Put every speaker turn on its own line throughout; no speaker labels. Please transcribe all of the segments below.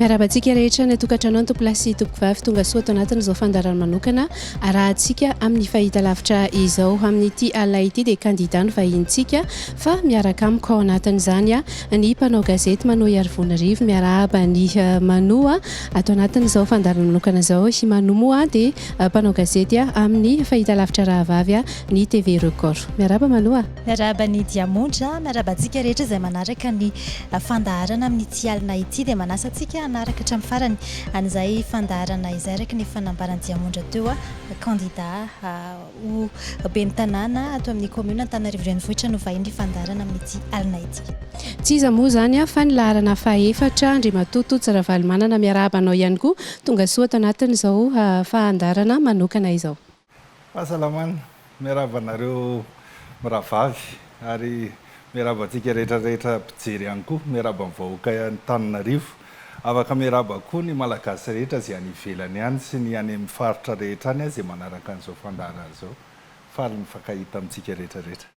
Miarahaba antsika rehetra any an-tokantrano any tompolahy sy tompokovavy tonga soa ato anatin'izao fandaharana manokana arahantsika amin'ny fahitalavitra izao. Amin'ity alina ity dia kandida no vahinintsika fa miaraka amiko ao anatin'izany ny mpanao gazety Manoa Iarivonarivo. Miarahaba an'i Manoa ato anatin'izao fandaharana manokana izao. I Manoa moa dia mpanao gazety amin'ny fahitalavitra rahavavy ny TV Record. Miarahaba Manoa.
Miarahaba an'i Diamondra, miarahaba antsika rehetra izay manaraka ny fandaharana amin'ity alina ity dia manasa antsika hanaraka hatramin'ny farany an'izay fandaharana izay araka ny efa nambaran'i Diamondra teo, kandida ho ben'ny tanàna ato amin'ny kaominina Antananarivo Renivohitra no vahin'ny fandaharana amin'ity alina ity.
Tsy iza moa izany fa ny laharana fahefatra, Andriamatoa Tojo Ravalomanana, miarahaba anao ihany koa, tonga soa ato anatin'izao fandaharana manokana izao.
Fahasalamana, miarahaba anareo mirahavavy ary miarahaba antsika rehetra rehetra mpijery ihany koa, miarahaba ny vahoaka Antananarivo, afaka miarahaba koa ny Malagasy rehetra izay any ivelany any sy ny any amin'ny faritra rehetra any izay manaraka an'izao fandaharana izao, faly mifankahita amintsika rehetra rehetra.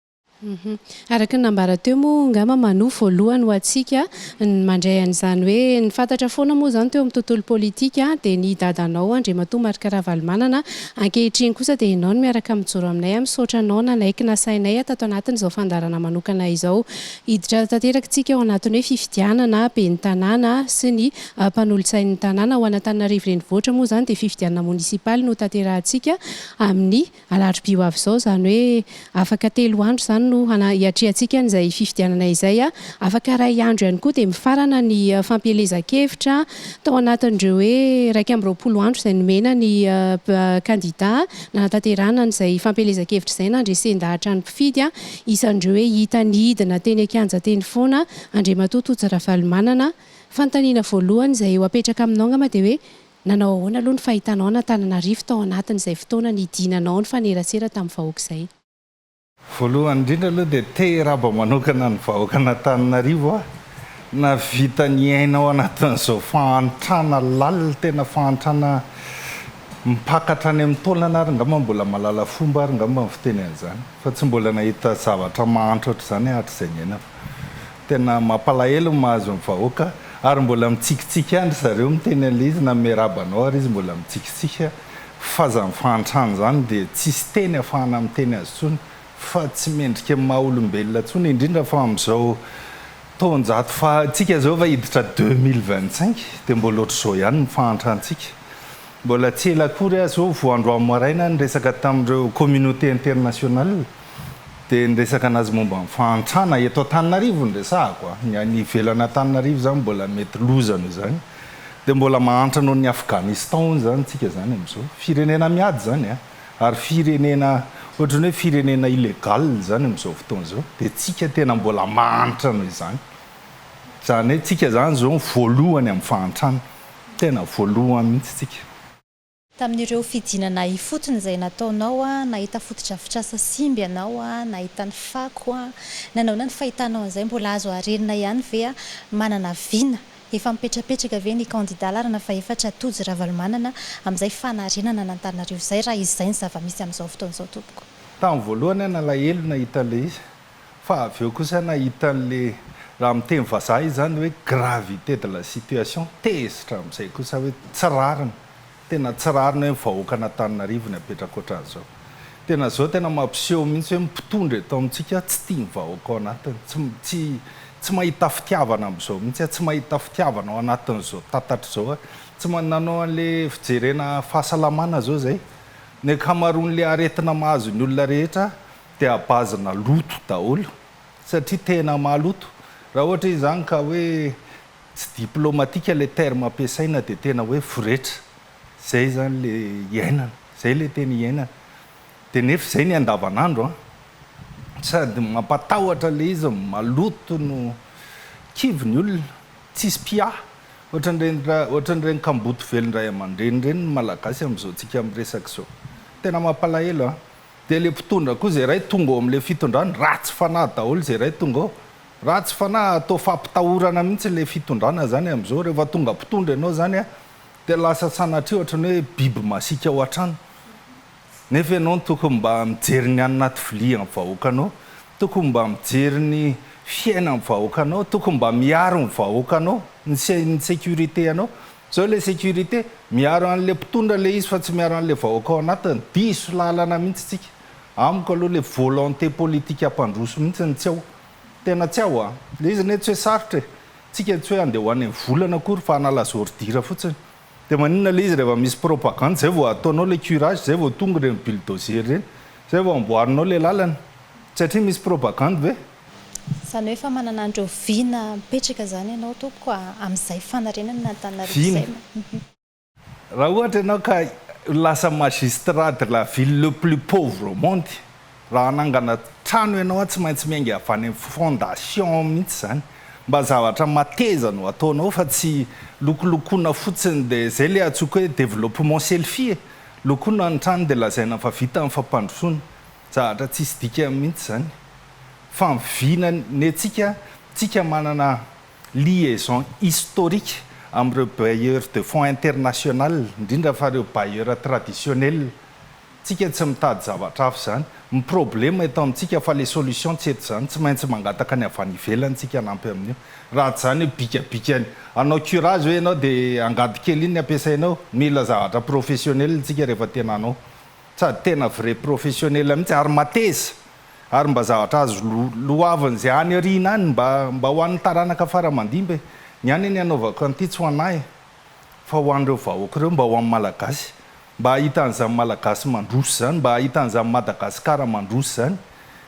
Araka ny nambara teo moa angamba manoa voalohany ho antsika ny mandray an'izany hoe ny fantatra foana moa izany teo amin'ny tontolo politika dia ny dadanao Andriamatoa Marc Ravalomanana, ankehitriny kosa dia ianao no miaraka mijoro aminay, misaotra anao nanaiky nasainay tato anatin'izao fandaharana manokana izao. Hiditra tanteraka isika ao anatin'ny hoe fifidianana ben'ny tanàna sy ny mpanolotsain'ny tanàna. Ho an'Antananarivo Renivohitra moa izany dia fifidianana monisipaly no hotanterahantsika amin'ny Alarobia ho avy izao, izany hoe afaka telo andro izany no hiatrehantsika an'izay fifidianana izay. Afaka iray andro ihany koa dia mifarana ny fampielezan-kevitra tao anatin'ireo hoe 21 andro izay nomena ny kandida nanatanterahana an'izay fampielezan-kevitra izay nandresen-dahatra ny mpifidy. Isan'ireo hoe hita nidina teny an-kianja teny foana Andriamatoa Tojo Ravalomanana. Fanontaniana voalohany izay ho apetraka aminao angamba dia hoe Nanao ahoana aloha ny fahitanao an'Antananarivo tao anatin'izay fotoana nidinanao nifanerasera tamin'ny vahoaka izay?
Voalohany indrindra aloha dia te hiraba manokana ny vahoakan'Antananarivo aho, nahavita niaina ao anatin'izao fahantrana lalina, tena fahantrana mipaka hatrany amin'ny taolana ary angamba mbola mahalala fomba ary angamba ny fiteny an'izany, fa tsy mbola nahita zavatra mahantra ohatr'izany aho hatrizay niainako. Tena mampalahelo ny mahazo ny vahoaka ary mbola mitsikitsiky ihany ry zareo miteny an'ilay izy na miarahaba anao ary izy mbola mitsikitsiky fa zany fahantrana zany dia tsisy teny afahana miteny azy tsony fa tsy mendrika ny maha olombelona tsony indrindra fa amin'izao taonjato faha tsika zao efa hiditra 2025 dia mbola ohatr'izao ihany ny fahantrantsika mbola tsy ela akory aho zao vao androany maraina niresaka tamin'ireo communauté internationale Dia niresaka anazy momba ny fahantrana eto Antananarivo no resahako a! Ny any ivelan'Antananarivo izany mbola mety loza noho izany. Dia mbola mahantra noho ny Afghanistan hono izany tsika izany amin'izao. Firenena miady izany a! Ary firenena ohatran'ny hoe firenena illégal izany amin'izao fotoana izao. Dia tsika tena mbola mahantra noho izany. Izany hoe tsika izany izao ny voalohany amin'ny fahantrana. Tena voalohany mihitsy tsika.
Tamin'ireo fidinana ifotony izay nataonao, nahita fotodrafitrasa simba ianao, nahita ny fako, nanaona ny fahitanao an'izay? Mbola azo harenina ihany ve? Manana vina efa mipetrapetraka ve ny kandida laharana fahefatra Tojo Ravalomanana amin'izay fanarenana an'Antananarivo izay raha izay ny zava-misy amin'izao fotoana izao tompoko?
Tamin'ny voalohany aho nalahelo nahita an'ilay izy fa avy eo kosa nahita an'ilay, raha amin'ny teny vazaha izy izany hoe gravité de la situation, tezitra amin'izay kosa hoe tsy rariny. Tena tsy rariny hoe ny vahoakan'Antananarivo ny apetraka ohatran'izao. Tena zao tena mampiseho mihitsy hoe ny mpitondra eto amintsika tsy tia ny vahoaka ao anatiny. Tsy tsy tsy mahita fitiavana amin'izao mihitsy aho, tsy mahita fitiavana ao anatin'izao tatatra izao aho. Tsy ma nanao an'le fijerena fahasalamana zao zay. Ny ankamaroan'le aretina mahazo ny olona rehetra dia à base-na loto daholo satria tena maloto. Raha ohatra izy zany ka hoe Tsy diplomatique le terme ampiasaina dia tena hoe voretra, zay zany le iainana, zay le tena iainana. Dia nefa zay ny andavanandro an! Sady mampatahotra le izy no maloto no kivy ny olona, tsisy mpiahy, ohatran'ireny ohatran'ireny kamboty velon-dray aman-dreny ireny ny malagasy amin'izao tsika miresaka izao. Tena mampalahelo an! Dia le mpitondra koa zay ray tonga ao amin'le fitondrana, ratsy fanahy daholo zay ray tonga ao. Ratsy fanahy atao fampitahorana mihitsy ilay fitondrana zany amin'izao, rehefa tonga mpitondra ianao zany a, dia lasa sanatria ohatran'ny hoe biby masiaka ao an-trano, nefa ianao no tokony mba mijery ny any anaty vilia ny vahoakanao, tokony mba mijery ny fiainan'ny vahoakanao, tokony mba miaro ny vahoakanao. ny ny sécurité anao. Zao le sécurité, miaro an'le mpitondra le izy fa tsy miaro an'le vahoaka ao anatiny. Diso lalana mihitsy tsika. Amiko aloha le volonté politique ampandroso mihitsy ny tsy ao. Tena tsy ao a. Le izy ne tsy hoe sarotra e. Tsika tsy hoe andeha ho any amin'ny volana akory fa hanala ordure fotsiny. Dia maninona le izy rehefa misy propagande zay vao ataonao le curage, zay vao tonga ireny bulldozer ireny, zay vao amboarinao le lalana. Satria misy propagande ve?
Izany hoe efa manana an'ireo vina mipetraka izany ianao tompoko amin'izay fanarenana Antananarivo
Vina.
izay.
Raha ohatra ianao ka lasa magistrat de la ville le plus pauvre au monde, raha hanangana trano ianao tsy maintsy miainga avy any amin'ny fondation mihitsy izany. Mba zavatra mateza no ataonao fa tsy lokolokoana fotsiny dia izay ilay antsoiko hoe développement selfie e. Lokoina ny trano dia lazaina fa vita ny fampandrosoana. Zavatra tsisy dikany mihitsy izany. Fa ny vina ny antsika, tsika manana liaison historique amin'ireo bailleurs de fonds international, indrindra fa ireo bailleurs traditionnels. Tsika tsy mitady zavatra hafa izany. Ny problème eto amintsika fa le solution tsy eto izany, tsy maintsy mangataka ny avy any ivelany tsika hanampy amin'io. Raha tsy izany hoe bikabikany hanao curage hoe ianao dia angady kely iny ny ampiasainao. Mila zavatra professionnel tsika rehefa tena hanao. Sady tena vrai professionnel mihitsy ary mateza ary mba zavatra azo loavina izay any aoriana any mba mba ho an'ny taranaka fara aman-dimby e! Ny any anie anaovako an'ity tsy ho an'ahy e! Fa ho an'ireo vahoaka ireo mba ho an'ny Malagasy. Mba hahita an'izany Malagasy mandroso izany, mba hahita an'izany Madagasikara mandroso izany.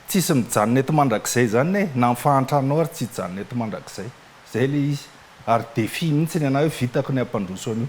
Tsisy mijanona eto mandrakizay izany e! Na ny fahantranao ary tsy hijanona eto mandrakizay. Izay ilay izy. Ary défi mihitsy ny anah hoe vitako ny hampandroso an'io.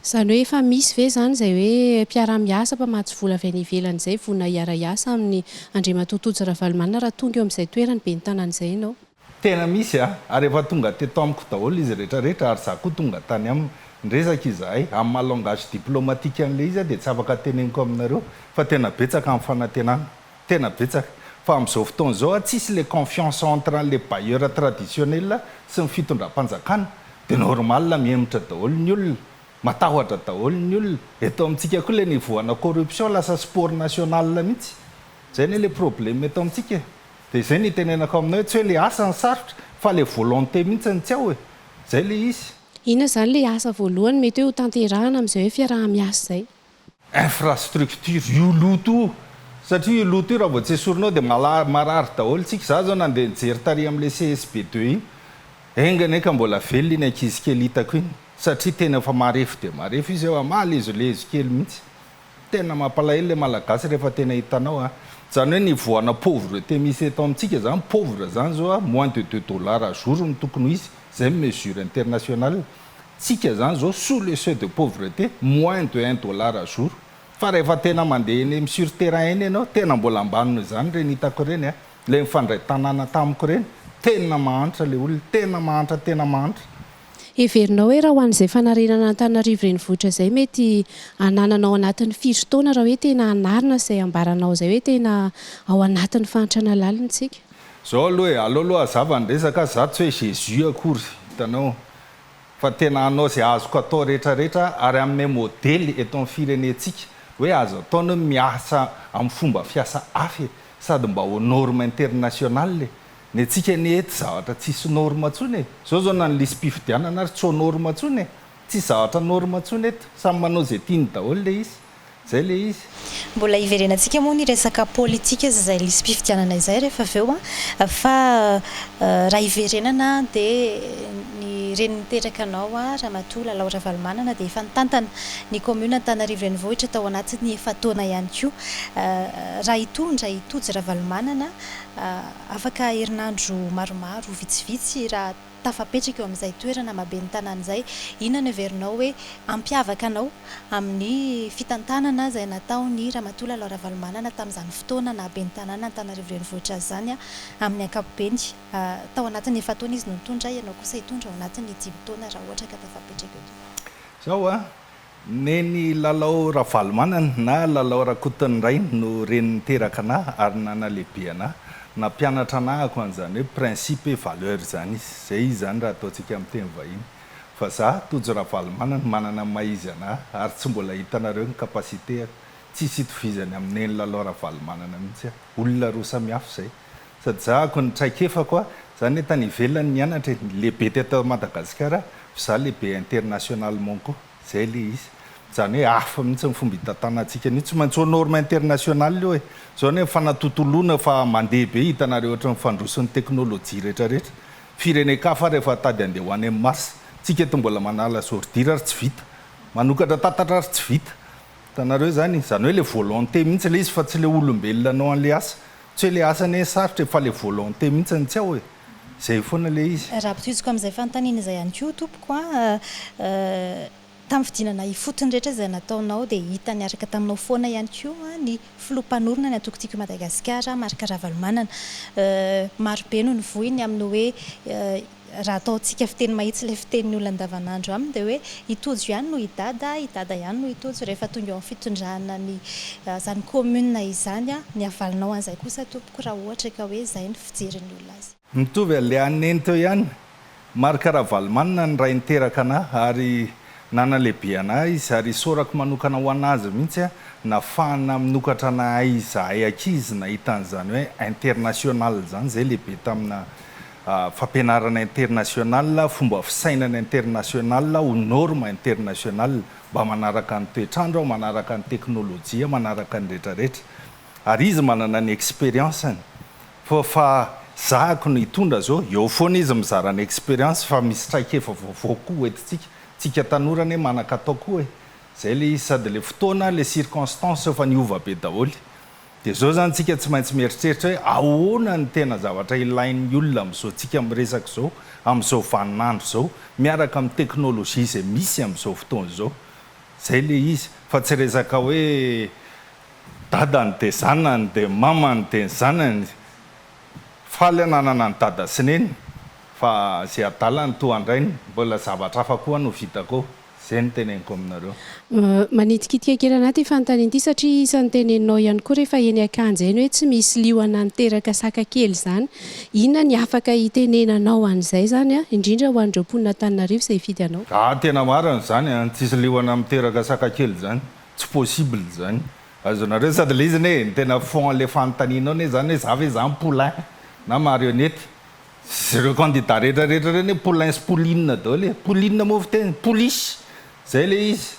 Izany hoe efa misy ve izany izay hoe mpiara-miasa, mpamatsy vola avy any ivelany izay vonona hiara-hiasa amin'i Andriamatoa Tojo Ravalomanana raha tonga eo amin'izay toerany ben'ny tanàna izay ianao?
Tena misy a! Ary efa tonga teto amiko daholo izy rehetra rehetra ary za koa tonga tany aminy. Niresaka izahay. Amin'ny maha langage diplomatique an'ilay izy aho dia tsy afaka teneniko aminareo fa tena betsaka ny fanantenana. Tena betsaka. Fa amin'izao fotoana izao a, tsisy le confiance entre an'le bailleur traditionnel sy ny fitondram-panjakana. Dia normal mihemotra daholo ny olona. Matahotra daholo ny olona. Eto amintsika koa le niveau ana corruption lasa sport national mihitsy. Zay anie le problème eto amintsika e. Dia izay no itenenako aminao hoe tsy hoe le asa no sarotra fa le volonté mihitsy no tsy ao e. Zay le izy.
Inona izany le asa voalohany mety hoe ho tanterahana amin'izay hoe fiaraha-miasa izay?
Infrastructure, io loto io, satria io loto io raha vao tsy esorinao dia marary daholo tsika, za zao nandeha nijery tary amin'ilay CSB deux iny, enga anie ka mbola velona iny ankizy kely hitako iny, satria tena efa marefo dia marefo izy eo, malezolezo kely mihitsy, tena mampalahelo ilay malagasy rehefa tena hitanao a, izany hoe niveau ana pauvreté misy eto amintsika zany, pauvre zany zao a, moins de deux dollars à jour no tokony ho izy, izay ny mesure internationale. Tsika zany zao sous le seuil de pauvreté, moins de un dollar à jour. Fa rehefa tena mandeha eny sur terrain eny ianao, tena mbola ambany noho izany ireny hitako ireny a! Ilay nifandray tanàna tamiko ireny, tena mahantra ilay olona, tena mahantra tena mahantra.
Heverinao hoe raha ho an'izay fanarenana Antananarivo renivohitra izay mety hananana ao anatin'ny firy taona raha hoe tena hanarina izay ambaranao izay hoe tena ao anatin'ny fahantrana lalina isika?
Zao aloha e, aleo aloha hazava ny resaka, za tsy hoe Jésus akory, hitanao. Fa tena hanao izay azoko atao rehetra rehetra ary hanome modely eto amin'ny firenentsika hoe azo atao ny hoe miasa amin'ny fomba fiasa hafa e, sady mba aux normes internationales e. Ny antsika anie eto zavatra tsisy norme intsony e. Zao zao na ny lisi-pifidianana ary tsy aux normes intsony e. Tsisy zavatra norme intsony eto. Samy manao izay tiany daholo ilay izy. Zay le izy.
Mbola hiverenantsika moa ny resaka politika sy izay lisi-pifidianana izay rehefa avy eo an, fa raha hiverenana dia ny reny niteraka anao Ramatoa Lalao Ravalomanana dia efa nitantana ny commune Antananarivo Renivohitra tao anatin'ny efa-taona ihany koa. Raha hitondra i Tojo Ravalomanana afaka herinandro maromaro vitsivitsy raha tafapetraka eo amin'izay toerana maha ben'ny tanàna izay, inona no heverinao hoe hampiavaka anao amin'ny fitantanana izay nataon'i Ramatoa Lalao Ravalomanana tamin'izany fotoana naha ben'ny tanàna Antananarivo Renivohitra azy izany amin'ny ankapobeny? Tao anatin'ny efa-taona izy no nitondra, ianao kosa hitondra ao anatin'ny dimy taona raha ohatra ka tafapetraka eo tokoa.
Izao an, Neny Lalao Ravalomanana na Lalao Rakotonirainy no reny niteraka anah ary nanalehibe anah. Nampianatra anah ako an'izany hoe principe et valeur izany izy. Izay izy izany raha ataontsika amin'ny teny vahiny. Fa za, Tojo Ravalomanana, manana ny maha izy anah ary tsy mbola hitanareo ny capacité-ako. Tsisy itovizany amin'i Neny Lalao Ravalomanana mihitsy aho. Olona roa samihafa izay. Sady za ako ny traikefako a, za anie tany ivelany nianatra e, lehibe teto Madagasikara. Fa za lehibe internationalement koa. Zay le izy. Izany hoe hafa mihitsy ny fomba hitantanantsika an'io. Tsy maintsy aux normes internationales io e. Izao anie fanatontoloana fa mandeha be hitanareo ohatry ny fandroson'ny teknolojia rehetra rehetra. Firenen-kafa ary efa tady handeha ho any amin'ny Mars. Tsika eto mbola manala ordure ary tsy vita. Manokatra tatatra ary tsy vita. Hitanareo izany? Izany hoe le volonté mihitsy le izy fa tsy le olombelona hanao an'le asa. Tsy hoe le asa anie sarotra e fa le volonté mihitsy no tsy ao e. Zay foana le izy.
Raha ampitohiziko amin'izay fanontaniana izay ihany koa tompoko a, tamin'ny fidinana ifotony rehetra izay nataonao dia hita niaraka taminao foana ihany koa ny filoha mpanorina ny antoko Tiako i Madagasikara, Marc Ravalomanana. Marobe no nivoy ny amin'ny hoe raha ataontsika fiteny mahitsy ilay fitenin'ny olona andavanandro aminy dia hoe i Tojo ihany no i Dada, i Dada ihany no i Tojo rehefa tonga eo amin'ny fitondrana ny izany commune izany. Ny havalinao an'izay kosa tompoko raha ohatra ka hoe izay ny fijerin'ny olona azy.
Mitovy an'ilay an'i Neny teo ihany, Marc Ravalomanana ny ray niteraka anah ary nanalehibe anah izy ary isaorako manokana ho an'azy mihitsy nafahana minokatra anahay izahay ankizy nahita an'izany hoe international izany, izay lehibe tamina fampianarana international, fomba fisainana international ho norme international, mba manaraka ny toetr'andro aho, manaraka ny teknolojia, manaraka ny retraretra. Ary izy manana ny experience-ny. Fa fa zahako no hitondra zao, eo foana izy mizara ny experience fa misy traikefa vaovao koa ho entintsika. Tsika tanora anie manan-katao koa e. Zay le izy, sady le fotoana, le circonstance efa niova be daholo. Dia zao zany tsika tsy maintsy mieritreritra hoe ahoana no tena zavatra ilain'ny olona amin'izao tsika miresaka izao, amin'izao vaninandro izao, miaraka amin'ny technologie izay misy amin'izao fotoana izao. Zay le izy, fa tsy resaka hoe dadany dia zanany dia mamany dia ny zanany. Faly aho nanana an'i dada sy neny fa ze adala no toa an-drainy, mbola zavatra hafa koa no vitako eo. Zay no teneniko aminareo.
Manitikitika kely anah ity fanontaniana ity satria isan'ny teneninao ihany koa rehefa eny akanja eny hoe tsy misy liona niteraka saka kely izany. Inona ny afaka hitenenanao an'izay izany an? Indrindra ho an'ireo mponina Antananarivo izay hifidy anao.
Ah tena marina izany an, tsisy liona miteraka saka kely izany, tsy possible izany. Azonareo sady le izy anie ny tena fond an'le fanontanianao anie izany hoe za ve izany poulain na marionnette. Ireo candidat rehetra rehetra ireo anie poulain sy pouline daholo e! Pouline moa fiteny? Pouliche! Zay le izy.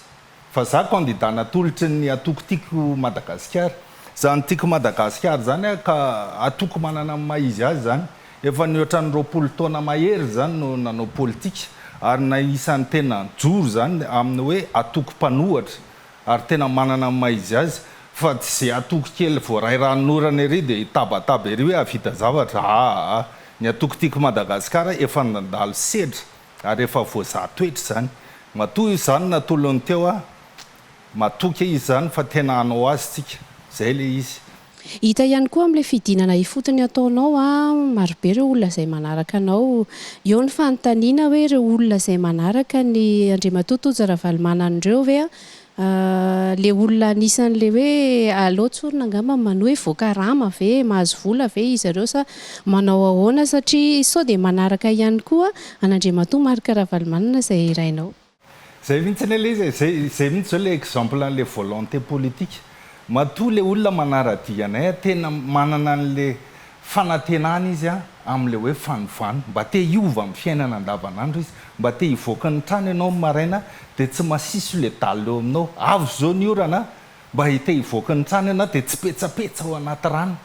Fa za candidat natolotry ny atoko Tiako Madagasikara. Zany Tiako Madagasikara zany a ka atoko manana ny maha izy azy zany. Efa nihoatra ny 20 taona mahery zany no nanao politika ary na isan'ny tena nijoro zany amin'ny hoe atoko mpanohatra. Ary tena manana ny maha izy azy fa tsy ze atoko kely voaray ranonorana ery dia hitabataba ery hoe hahavita zavatra aa ny atoko tiako Madagascar efa nandalo sedra ary efa voazaha toetra izany matoa izany natolony teo aho matoky izy izany fa tena hanao azy tsika zay le izy.
Hita ihany koa amin'ilay fidinana ifotony ataonao an, marobe ireo olona izay manaraka anao. Eo ny fanontaniana hoe ireo olona izay manaraka ny Andriamatoa Tojo Ravalomanana ireo ve an, ilay olona anisan'ilay hoe aleo tsorina angamba ny manohy hoe voakarama ve, mahazo vola ve izy ireo sa manao ahoana satria sao dia manaraka ihany koa an'Andriamatoa Marc Ravalomanana izay rainao.
Zay mihitsy anie le izy e, zay zay mihitsy zao le exemple an'le volonté politique, matoa le olona manara-dia anay a, tena manana an'le fanantenana izy a amin'le hoe fanovana, mba te hiova amin'ny fiainana andavanandro izy, mba te hivoaka ny trano ianao amin'ny maraina dia tsy masiso le dalle eo aminao, avy zao ny orana a, mba te hivoaka ny trano ianao dia tsy petsapetsa ao anaty rano,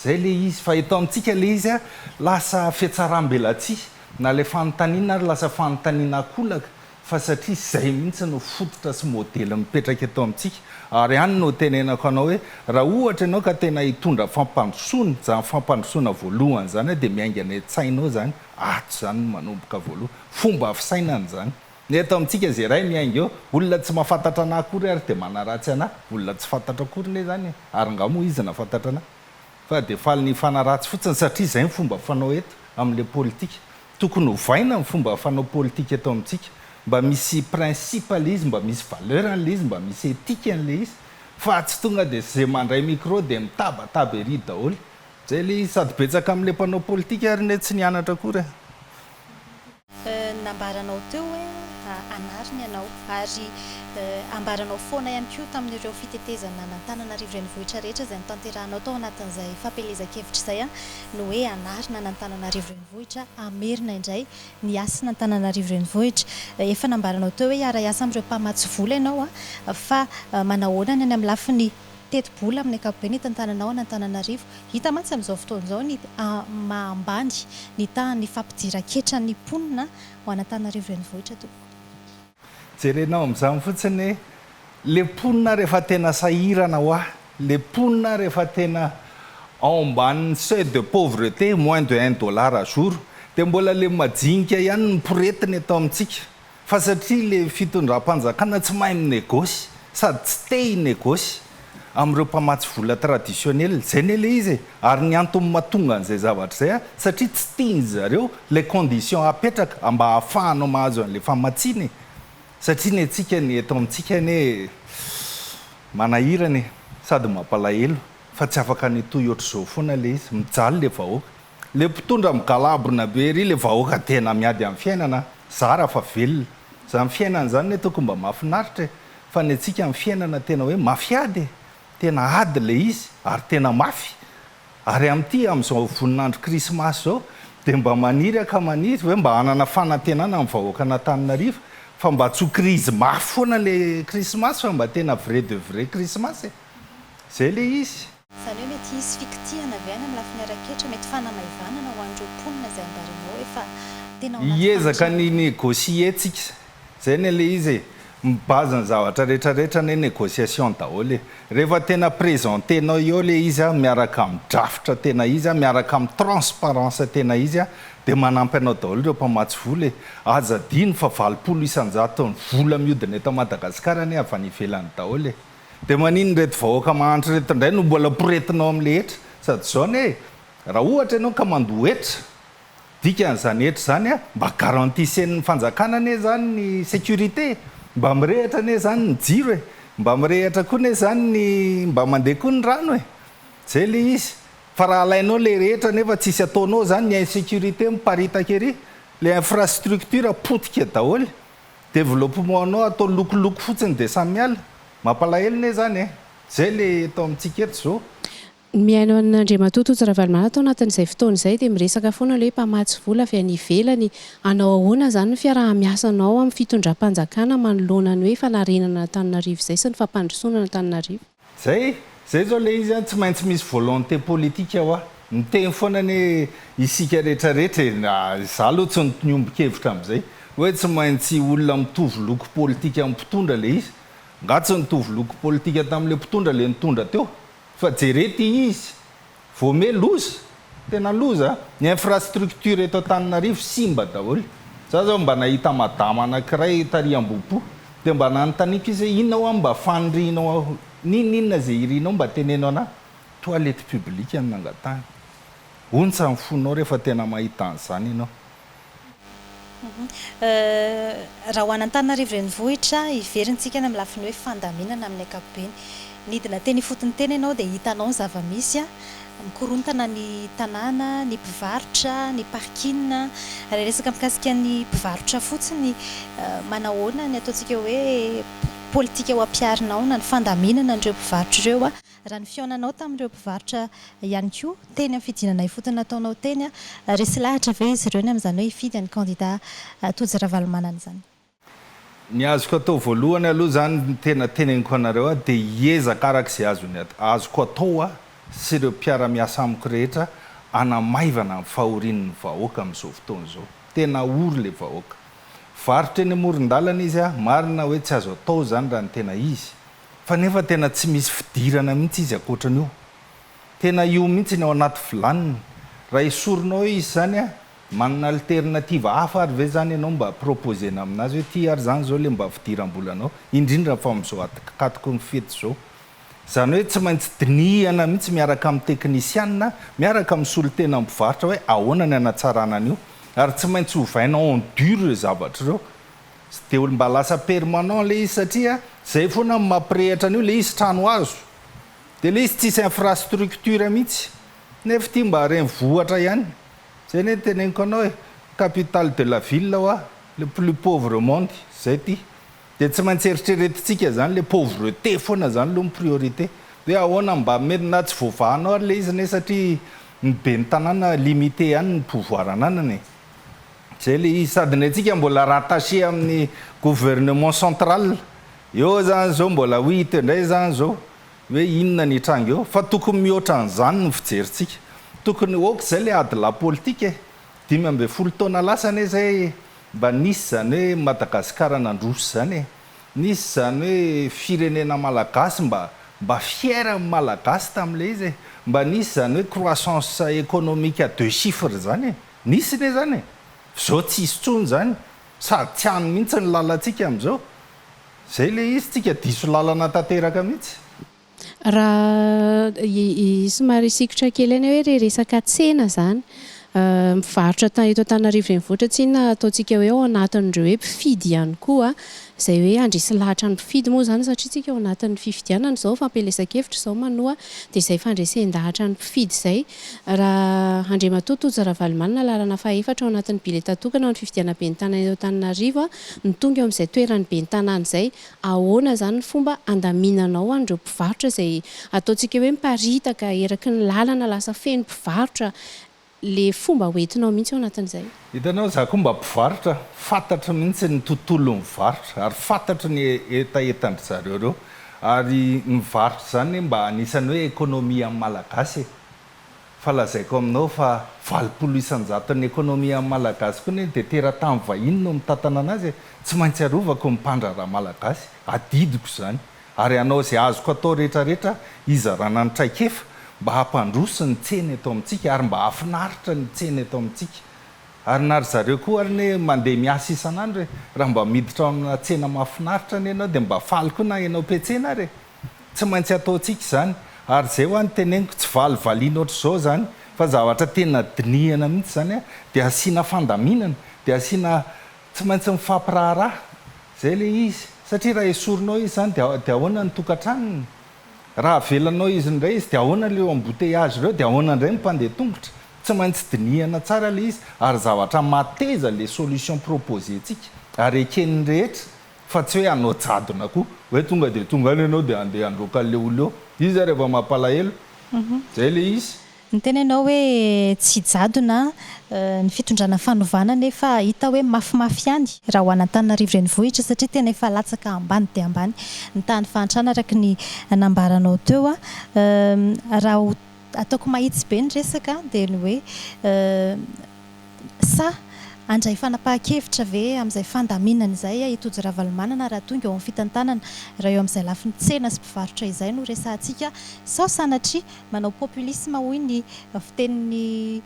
Zay le izy, fa eto amintsika le izy a, lasa fiatsaram-belatsihy, na le fanontaniana ary lasa fanontaniana ankolaka, fa satria zay mihitsy no fototra sy modely mipetraka eto amintsika, ary any no tenenako anao hoe, raha ohatra ianao ka tena hitondra fampandrosoana, zany fampandrosoana voalohany zany a, dia miainga any an-tsainao zany, ato zany no manomboka voalohany, fomba fisainana zany. Ny eto amintsika ze ray miainga eo, olona tsy mahafantatra anah akory ary dia manaratsy anah, olona tsy fantatro akory ne zany e, ary nga moa izy nahafantatra anah? Fa dia faly ny hifanaratsy fotsiny satria zay ny fomba fanao eto amin'le politika. Tokony ovaina ny fomba fanao politika eto amintsika, mba misy principe le izy, mba misy valeur an'le izy, mba misy ethique an'le izy, fa tsy tonga dia ze mandray micro dia mitabataba ery daholo. Zay le izy, sady betsaka amin'le mpanao politika ary ne tsy nianatra akory e.
Nambaranao teo hoe anarina ianao ary ambaranao foana ihany koa tamin'ireo fitetezana an'Antananarivo Renivohitra rehetra izay notanterahanao tao anatin'izay fampielezan-kevitra izay ny hoe anarina an'Antananarivo Renivohitra, hamerina indray ny hasin'Antananarivo Renivohitra. Efa nambaranao teo hoe hiara-hiasa amin'ireo mpamatsy vola ianao fa manahoana ny any amin'ny lafiny tetibola amin'ny ankapobeny hitantananao an'Antananarivo? Hita mantsy amin'izao fotoana izao ny maha ambany ny tahan'ny fampidiran-ketran'ny mponina ho an'Antananarivo Renivohitra tompoko.
Jerenao amin'izany fotsiny hoe le mponina rehefa tena sahirana hoa, le mponina rehefa tena ao ambanin'ny seuil de pauvreté, moins de un dollar à jour, dia mbola le majinika ihany no poretina eto amintsika fa satria le fitondram-panjakana tsy mahay mi-negosy sady tsy te hi-negosy amin'ireo mpamatsy vola traditionnel, zay anie le izy e, ary ny antony mahatonga an'izay zavatra izay satria tsy tian-dry zareo ilay condition apetraka mba hahafahanao mahazo an'ilay famatsiana e, satria ny antsika ny eto amintsika anie manahirana e, sady mampalahelo fa tsy afaka ny hitohy ohatr'izao foana ilay izy, mijaly ilay vahoaka, ilay mpitondra migalabona be ery ilay vahoaka tena miady amin'ny fiainana an, zara fa velona, izany fiainana izany anie tokony mba mahafinaritra e, fa ny antsika amin'ny fiainana tena hoe mafy ady e, tena ady ilay izy ary tena mafy, ary amin'ity amin'izao voninandro krismasy izao dia mba maniry aho ka maniry hoe mba hanana fanantenana amin'ny vahoakan'Antananarivo fa mba tsy ho krizy mafy foana ilay krismasy fa mba tena vrai de vrai krismasy e! Izay ilay izy.
Izany hoe mety hisy fikitihana avy any amin'ny lafiny ara-ketra, mety fanamaivanana ho an'ireo mponina izay ambaranao hoe fa tena ao anaty
Hiezaka
fahantrana.
ny négocier tsika. Zay anie le izy e! Mi base ny zavatra rehetra rehetra anie négociation daholo e! Rehefa tena presenter-nao eo le izy a, miaraka amin'ny drafitra tena izy a, miaraka amin'ny transparence tena izy a, dia manampy anao daholo ireo mpamatsy vola e! Aza adino fa 80 isan-jaton'ny vola mihodina eto Madagasikara anie avy any ivelany daholo e! Dia maninona ireto vahoaka mahantra ireto indray no mbola poretinao amin'le hetra? Sady izao anie e, raha ohatra ianao ka mandoa hetra, Dikan'izany hetra izany a, mba garantissez-n'ny fanjakana anie izany ny sécurité e, mba mirehitra anie izany ny jiro e, mba mirehitra koa anie izany ny, mba mandeha koa ny rano e, izay ilay izy. Fa raha alainao ilay rehetra nefa tsisy ataonao izany, ny insécurité miparitaka ery, ilay infrastructure potika daholo, développement-nao atao lokoloko fotsiny dia samy miala. Mampalahelo anie izany e. Izay ilay eto amintsika eto izao.
Ny mihaino an'Andriamatoa Tojo Ravalomanana tao anatin'izay fotoana izay dia miresaka foana ilay hoe mpamatsy vola avy any ivelany. Hanao ahoana izany ny fiaraha-miasanao amin'ny fitondram-panjakana manoloana ny hoe fanarenana an'Antananarivo izay sy ny fampandrosoana an'Antananarivo?
Zay, zay zao le izy an, tsy maintsy misy volonté politique hoa. Miteny foana anie isika rehetra rehetra e, na za aloha tsy niombon-kevitra amin'izay, hoe tsy maintsy olona mitovy loko politika amin'ny mpitondra le izy. Nga tsy nitovy loko politika tamin'le mpitondra le nitondra teo? Fa jere ty izy, voame loza, tena loza a! Ny infrastructure eto Antananarivo simba daholo. Za zao mba nahita madama anakiray tary Ambohipo, dia mba nanontaniako izy hoe inona hoa mba fanirianao, n'inon'inona ze irinao mba teneno anah, toilette publique no nangatahiny. Ontsa ny fonao rehefa tena mahita an'izany ianao.
Raha ho an'Antananarivo Renivohitra, hiverintsika any amin'ny lafiny hoe fandaminana amin'ny ankapobeny. Nidina teny ifotony teny ianao dia hitanao ny zava-misy, mikorontana ny tanàna, ny mpivarotra, ny parking. Raha hiresaka mikasika ny mpivarotra fotsiny, manahoana ny ataontsika hoe politika ho ampiharinao na ny fandaminana an'ireo mpivarotra ireo? Raha ny fihaonanao tamin'ireo mpivarotra ihany koa teny amin'ny fidinana ifotony nataonao teny, resy lahatra ve izy ireo ny amin'izany hoe hifidy an'ny kandida Tojo Ravalomanana izany?
Ny azoko atao voalohany aloha izany ny tena teneniko anareo aho dia hiezaka araka izay azony azoko atao aho sy ireo mpiara-miasa amiko rehetra hanamaivana ny fahorian'ny vahoaka amin'izao fotoana izao. Tena ory ilay vahoaka. Varotra eny amoron-dalana izy, marina hoe tsy azo atao izany raha ny tena izy, Fa nefa tena tsy misy fidirana mihitsy izy ankoatran'io. Tena io mihitsy ny ao anaty vilaniny. Raha esorinao eo izy izany an, manana alternative hafa ary ve izany ianao mba proposer-na aminazy hoe ity ary izany izao ilay mba fidiram-bolanao, indrindra fa amin'izao atikatoky ny fety izao. Izany hoe tsy maintsy dinihana mihitsy miaraka amin'ny teknisiana, miaraka amin'ny solontena mpivarotra hoe ahoana ny hanatsarana an'io. Ary tsy maintsy ovaina en dur ireo zavatra ireo. Tsy dia ol mba lasa permanent le izy satria zay foana no mampirehitra an'io le izy trano hazo de le izy tsisy infrastructure mihitsy nefa ity mba renivohitra ihany zay anie ny teneniko anao e capitale de la ville hoa. Le plus pauvre au monde zay ty. Dia tsy maintsy eritreretintsika zany le pauvreté foana zany aloha ny priorité. Hoe ahoana mba mety na tsy voavahanao ary le izy anie satria ny ben'ny tanàna limité ihany ny pouvoir ananany e. Zay le izy. Sady ny antsika mbola rattaché amin'ny gouvernement central. Eo zany zao mbola ho hita indray zany zao hoe inona ny hitranga eo. Fa tokony mihoatra an'izany ny fijerintsika. Tokony ok zay le ady lahy politika e. 15 taona lasa anie zay mba nisy zany hoe Madagasikara nandroso zany e. Nisy zany hoe firenena malagasy mba mba fier amin'ny malagasy tamin'ilay izy e. Mba nisy zany hoe croissance économique à deux chiffres zany e. Nisy anie zany e. Zao tsisy intsony zany. Sady tsy any mihitsy ny lalantsika amin'izao. Zay le izy, tsika diso lalana tanteraka mihitsy.
Raha somary hisikotra kely ihany hoe re resaka tsena zany. Mivarotra eto Antananarivo renivohitra tsinona ataontsika hoe ao anatin'ireo hoe mpifidy ihany koa izay hoe handresy lahatra ny mpifidy moa izany satria tsika ao anatin'ny fifidianana izao fampielezan-kevitra izao manoa dia izay fandresen-dahatra ny mpifidy izay. Raha Andriamatoa Tojo Ravalomanana laharana fahaefatra ao anatin'ny bileta tokana ho an'ny fifidianana ben'ny tanàna eto Antananarivo no tonga eo amin'izay toeran'ny ben'ny tanàna izay, ahoana izany ny fomba handaminanao an'ireo mpivarotra izay ataontsika hoe miparitaka eraky ny lalana lasa feno mpivarotra, le fomba hoentinao mihitsy ao anatin'izay?
Hitanao, za koa mba mpivarotra, fantatro mihitsy ny tontolon'ny varotra ary fantatro ny hetahetan-dry zareo ireo. Ary ny varotra izany mba anisan'ny hoe économie amin'ny Malagasy e. Fa lazaiko aminao fa 80 isan-jaton'ny économie amin'ny Malagasy koa anie dia teratany vahiny no mitantana anazy e. Tsy maintsy arovako ny mpandraharaha Malagasy, adidiko izany. Ary hanao izay azoko atao rehetra rehetra hizarana ny traikefa mba hampandroso ny tsena eto amintsika ary mba hahafinaritra ny tsena eto amintsika. Ary na ry zareo koa ary anie mandeha miasa isan'andro e! Raha mba miditra ao amina tsena mahafinaritra anie ianao dia mba faly koa na ianao mpiantsena ary e! Tsy maintsy ataontsika izany. Ary izay hoa no teneniko, tsy valivaliana ohatr'izao izany fa zavatra tena dinihana mihitsy izany dia asiana fandaminana, dia asiana, tsy maintsy mifampiraharaha. Izay ilay izy. Satria raha esorinao izy izany dia dia ahoana ny tokantranony? Raha avelanao izy indray izy dia ahoana ireo embouteillage ireo? Dia ahoana indray ny mpandeha tongotra? Tsy maintsy dinihana tsara ilay izy ary zavatra mateza ilay solution proposer-tsika ary eken'ny rehetra fa tsy hoe hanao jadona koa. Hoe tonga dia tonga any ianao dia handeha handroaka an'ilay olona eo. Izy ary efa mampalahelo. Izay ilay izy.
Niteny ianao hoe tsy jadona ny fitondrana fanovana nefa hita hoe mafimafy ihany raha ho an'Antananarivo renivohitra satria tena efa latsaka ambany dia ambany ny tahan'ny fahantrana araka ny nambaranao teo. Raha ho ataoko mahitsy be ny resaka dia ny hoe Sa handray fanapahan-kevitra ve amin'izay fandaminana izay i Tojo Ravalomanana raha tonga eo amin'ny fitantanana, raha eo amin'izay lafiny tsena sy mpivarotra izay no resahantsika, sao sanatria manao populisme hoy ny fitenin'ny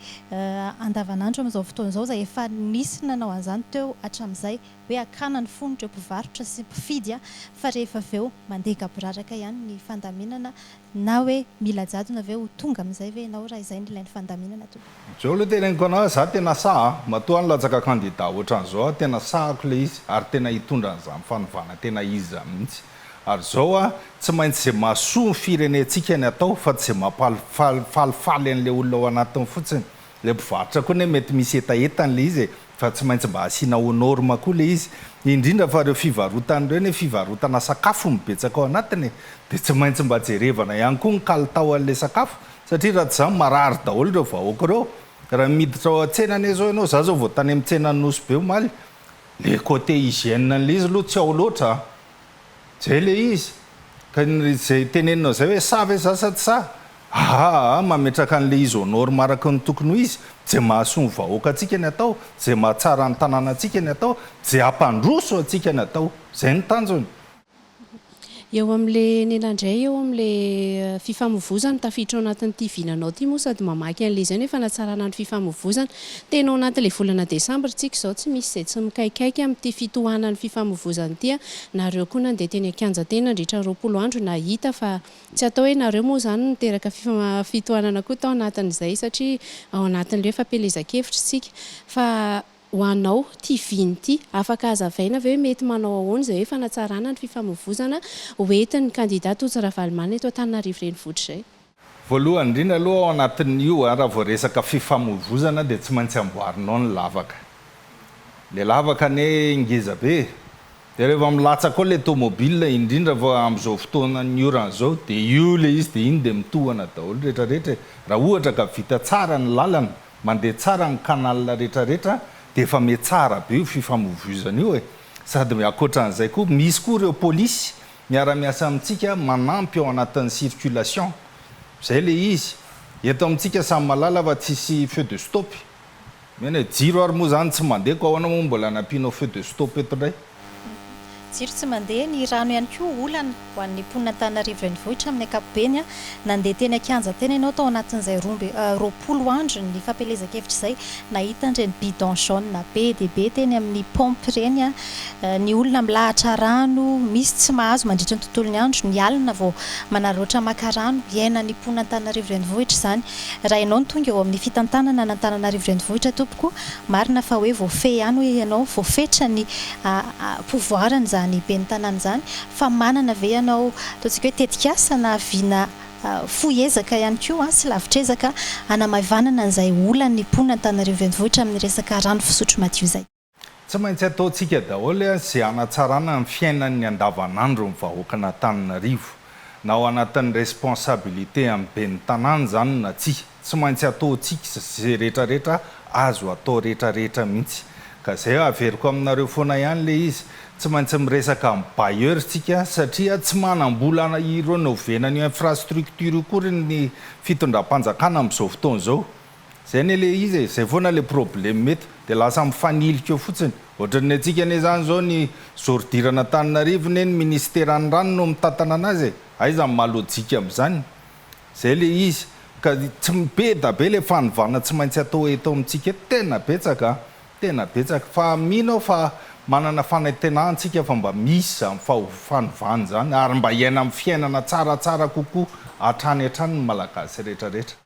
andavanandro amin'izao fotoana izao izay efa nisy nanao an'izany teo hatramin'izay hoe hakana ny fon'ireo mpivarotra sy mpifidy fa rehefa avy eo mandeha gaboraraka ihany ny fandaminana Na hoe mila jadona ve ho tonga amin'izay ve ianao raha izay no ilain'ny fandaminana tompoko?
Zao aloha teneniko anao za tena sahy a! Matoa nilatsaka candidat ohatran'izao aho tena sahako le izy ary tena hitondra an'izany fanovana tena izy izany mihitsy. Ary zao a, tsy maintsy ze mahasoa ny firenentsika ny atao fa tsy ze mampalifalifaly an'le olona ao anatiny fotsiny. Le mpivarotra koa anie mety misy hetahetany le izy e, fa tsy maintsy mba asiana aux normes koa le izy, indrindra fa ireo fivarotana ireo anie fivarotana sakafo no betsaka ao anatiny e, dia tsy maintsy mba jerevana ihany koa ny kalitao an'le sakafo satria raha tsy izany marary daholo ireo vahoaka ireo, raha miditra ao an-tsena anie zao ianao, za zao vao tany amin'ny tsenan'i Nosy Be omaly, le côté hygiène an'le izy aloha tsy ao loatra an, zay le izy, ka izay teneninao zay hoe sahy ve za sa tsy sahy, Aa mametraka an'ilay izy aux normes araka ny tokony ho izy, izay mahasoa ny vahoakantsika ny atao, izay mahatsara ny tanànantsika ny atao, izay hampandroso antsika ny atao. Izay no tanjona.
Eo amin'ilay nena indray eo amin'ilay fifamoivozana, tafiditra ao anatin'ity vinanao ity moa sady mamaky an'ilay izay ny hoe fanatsarana ny fifamoivozana. Tena ao anatin'ilay volana desambra isika izao, tsy misy izay tsy mikaikaika amin'ity fitohanan'ny fifamoivozana ity. Nareo koa nandeha teny an-kianja teny nandritra ny 20 andro nahita fa Tsy atao hoe nareo moa izany no niteraka fitohanana koa tao anatin'izay satria ao anatin'ilay hoe fampielezan-kevitra isika. Fa ho anao, ity vina ity, afaka hazavaina ve hoe mety manao ahoana izay hoe fanatsarana ny fifamoivozana ho entin'ny kandida Tojo Ravalomanana eto Antananarivo Renivohitra izay?
Voalohany indrindra aloha ao anatin'io raha vao resaka fifamoivozana dia tsy maintsy amboarinao ny lavaka. Le lavaka anie ngeza be e! Dia rehefa milatsaka ao ilay tomobile, indrindra fa amin'izao fotoanan'ny orana izao, dia io ilay izy, dia iny dia mitohana daholo rehetra rehetra e! Raha ohatra ka vita tsara ny lalana, mandeha tsara ny canal rehetra rehetra, dia efa mihatsara be io fifamoivoizana io e! Sady ankoatran'izay koa, misy koa ireo polisy miara-miasa amintsika manampy ao anatin'ny circulation. Izay ilay izy. Eto amintsika samy mahalala fa tsisy feu de stop. Mena e, jiro ary moa zany tsy mandeha ko ahoana moa mbola anampianao feu de stop eto ndray?
Jiro tsy mandeha, ny rano ihany koa olana ho an'ny mponina Antananarivo Renivohitra amin'ny ankapobeny. Nandeha teny an-kianja teny ianao tao anatin'izay 22 andro ny fampielezan-kevitra izay, nahita an'ireny bidon jaune be dia be teny amin'ny pompe ireny, ny olona milahatra rano, misy tsy mahazo mandritra ny tontolon'ny andro, ny alina vao manararaotra maka rano, iainan'ny mponina Antananarivo Renivohitra izany. Raha ianao no tonga eo amin'ny fitantanana an'Antananarivo Renivohitra tompoko, marina fa hoe voafehy ihany hoe ianao, voafetra ny pouvoir-ny izany ben'ny tanàna izany, fa manana ve ianao ataontsika hoe tetikasa na vina fohy ezaka ihany koa sy lavitr'ezaka hanamaivanana an'izay olan'ny mponina Antananarivo Renivohitra amin'ny resaka rano fisotro madio izay?
Tsy maintsy ataontsika daholo izay hanatsarana ny fiainan'ny andavanandro ny vahoakan'Antananarivo. Na ao anatin'ny responsabilité amin'ny ben'ny tanàna izany na tsia. Tsy maintsy ataontsika izay rehetrarehetra azo atao rehetrarehetra mihitsy. Ka izay averiko aminareo foana ihany ilay izy. Tsy maintsy miresaka amin'ny bailleurs tsika satria tsy manam-bola hi-renover-na an'io infrastructure io akory ny fitondram-panjakana amin'izao fotoana izao. Zay anie le izy e, zay foana le problème eto, de lasa mifanilika eo fotsiny, ohatran'ny antsika anie zany zao ny zoridirana Antananarivo ne ny ministeran'ny rano no mitantana anazy e, aiza ny maha lojika amin'izany, zay le izy, ka tsy be da be le fanovana tsy maintsy atao eto amintsika eto, tena betsaka an, tena betsaka, fa mino aho fa manana fanantenana tsika fa mba misy zany fanovana zany ary mba hiaina amin'ny fiainana tsaratsara kokoa hatrany hatrany ny Malagasy rehetra rehetra.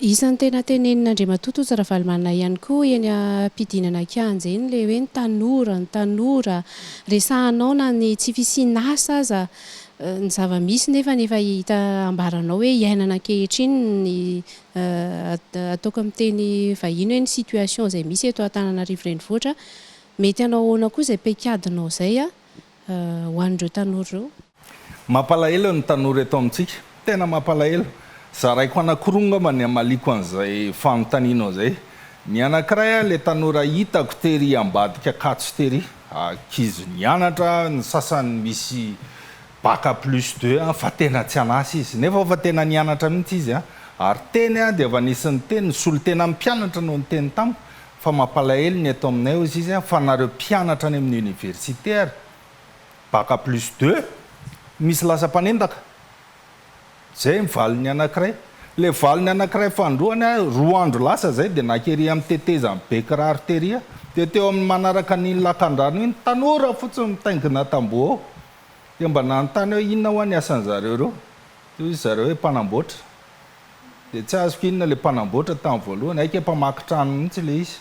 Isan'ny tena tenenin'Andriamatoa Tojo Ravalomanana ihany koa eny am-pidinana kianja eny ilay hoe ny tanora, ny tanora. Resahanao na ny tsy fisian'asa aza ny zava-misy nefa efa hita ambaranao hoe iainana ankehitriny ny ataoko amin'ny teny vahiny hoe ny situation izay misy eto Antananarivo Renivohitra. Mety hanao ahoana koa izay paikadinao izay ho an'ireo tanora ireo.
Mampalahelo ny tanora eto amintsika. Tena mampalahelo. Zaraiko anankiroa angamba ny hamaliako an'izay fanontanianao izay. Ny anankiray ilay tanora hitako tery ambadika Ankatso tery. Ankizy nianatra, ny sasany misy bac plus deux fa tena tsy an'asa izy. Nefa efa tena nianatra mihitsy izy. Ary teny dia efa nisy niteny, ny solontenan'ny mpianatra no niteny tamiko Fa mampalahelo ny eto aminay hozy izy fa nareo mpianatra any amin'ny université ary bac plus deux misy lasa mpanendaka. Zay ny valiny anakiray. Ilay valiny anakiray fanindroany a, roa andro lasa zay dia naka ery amin'ny tetezan'i Bekiraro tery aho. Dia teo amin'ny manaraka an'iny lakandrano iny, tanora fotsiny mitaingina tamboho ao. Dia mba nanontany aho hoe inona hoa ny asan'zareo ireo. Dia hoy zareo hoe mpanamboatra. Dia tsy azoko inona ilay mpanamboatra tamin'ny voalohany, haika mpamaky trano mihitsy ilay izy.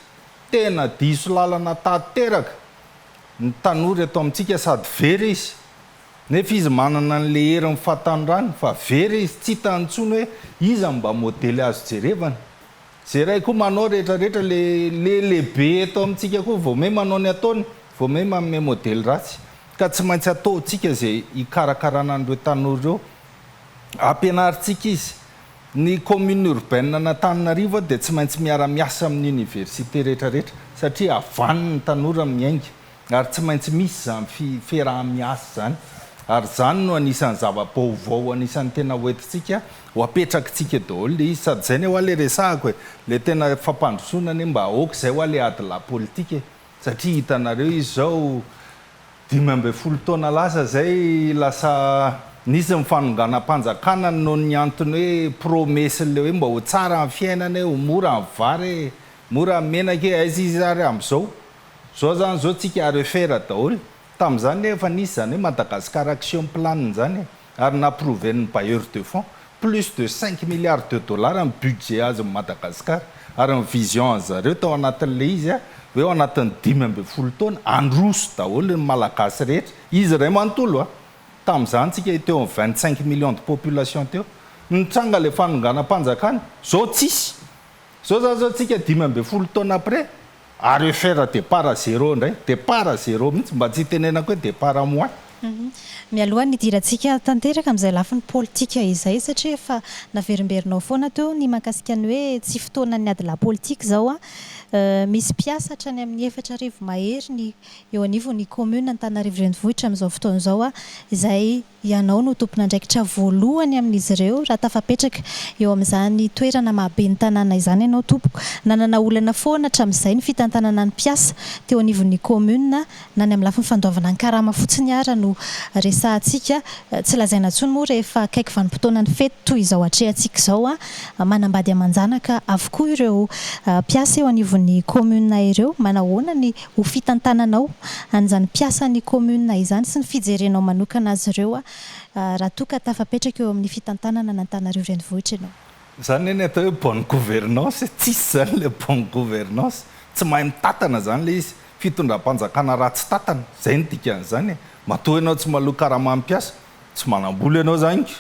Tena diso lalana tanteraka ny tanora eto amintsika sady very izy. Nefa izy manana an'ilay herin'ny fahatanorany fa very izy, tsy hitany intsony hoe iza no mba modely azo jerevana. Izay iray koa manao rehetra rehetra, ilay ilay lehibe eto amintsika koa vao may manao ny ataony, vao may manome modely ratsy. Ka tsy maintsy ataontsika izay hikarakarana an'ireo tanora ireo. Ampianarintsika izy. Ny commune urbaine an'Antananarivo dia tsy maintsy miara-miasa amin'ny université rehetra rehetra satria avany ny tanora miainga ary tsy maintsy misy izany fiaraha-miasa izany ary izany no anisan'ny zava-baovao anisan'ny tena hoentintsika ho apetrakitsika daholo ilay izy sady izay anie hoa ilay resahako e, ilay tena fampandrosoana anie mba aoka izay hoa ilay adilahy politika e satria hitanareo izy izao 15 taona lasa izay lasa nisy ny fanonganam-panjakana noho ny antony hoe promesse-n'ilay hoe mba ho tsara ny fiainana e, ho mora ny vary e, mora ny menaka e, aiza izy ary amin'izao? Izao izany izao tsika à refaire daholo. Tamin'izany nefa efa nisy izany hoe Madagascar Action Plan izany e, ary n'approuver-n'ny bailleurs de fonds. Plus de cinq milliards de dollars ny budget azon'i Madagascar. Ary ny vision an'i zareo tao anatin'ilay izy hoe ao anatin'ny 15 taona handroso daholo ny Malagasy rehetra, izy iray manontolo a! Tamin'izany tsika teo amin'ny 25 millions de population teo. Nitranga ilay fanonganam-panjakana. Zao tsisy. Zao zany zao tsika 15 taona après. À refaire départ à zéro indray, départ à zéro mihitsy mba tsy hitenenako hoe départ à moins.
Mialoha ny hidirantsika tanteraka amin'izay lafiny politika izay satria efa naverimberinao foana teo ny mahakasika ny hoe tsy fotoanan'ny adilahy politika izao an! Misy mpiasa hatrany amin'ny 4000 mahery ny eo anivon'ny commune Antananarivo Renivohitra amin'izao fotoana izao izay Ianao no tompon'andraikitra voalohany amin'izy ireo raha tafapetraka eo amin'izany toerana maha ben'ny tanàna izany ianao tompoko. Nanana olana foana hatramin'izay ny fitantanana ny mpiasa teo anivon'ny commune na ny amin'ny lafiny fandoavana ny karama fotsiny ara no resahantsika. Tsy lazaina intsony moa rehefa akaiky vanim-potoanan'ny fety toy izao atrehantsika izao. Manambady aman-janaka avokoa ireo mpiasa eo anivon'ny commune ireo. Manahoana ny ho fitantananao an'izany mpiasan'ny commune izany sy ny fijerenao manokana azy ireo raha toa ka tafapetraka eo amin'ny fitantanana an'Antananarivo Renivohitra ianao.
Izany anie ny atao hoe bonne gouvernance e, tsisy izany ilay bonne gouvernance, tsy mahay mitantana izany ilay izy, fitondram-panjakana ratsy tantana, izay no dikan'izany e, matoa ianao tsy mahaloa karama mpiasa, tsy manam-bola ianao izany ko,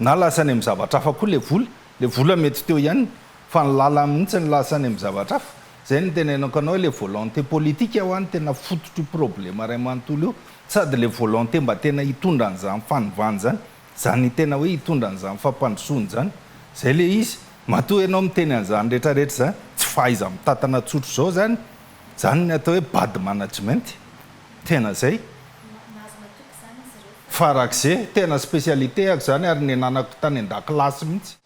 na lasa any amin'ny zavatra hafa koa ilay vola, ilay vola mety teo ihany fa ny lalany mihitsy no lasa any amin'ny zavatra hafa, izay no itenenako anao ilay volonté politique hoa no tena fototr'io problema iray manontolo io, sady ilay volonté mba tena hitondra an'izany fanovana izany, izany tena hoe hitondra an'izany fampandrosoana izany, izay ilay izy, matoa ianao miteny an'izany rehetra rehetra izany, tsy fahaiza-mitantana tsotra izao izany, izany ny atao hoe bad management, tena izay. Farak'izay, tena spécialité-ako izany ary niananako tany an-dakilasy mihitsy.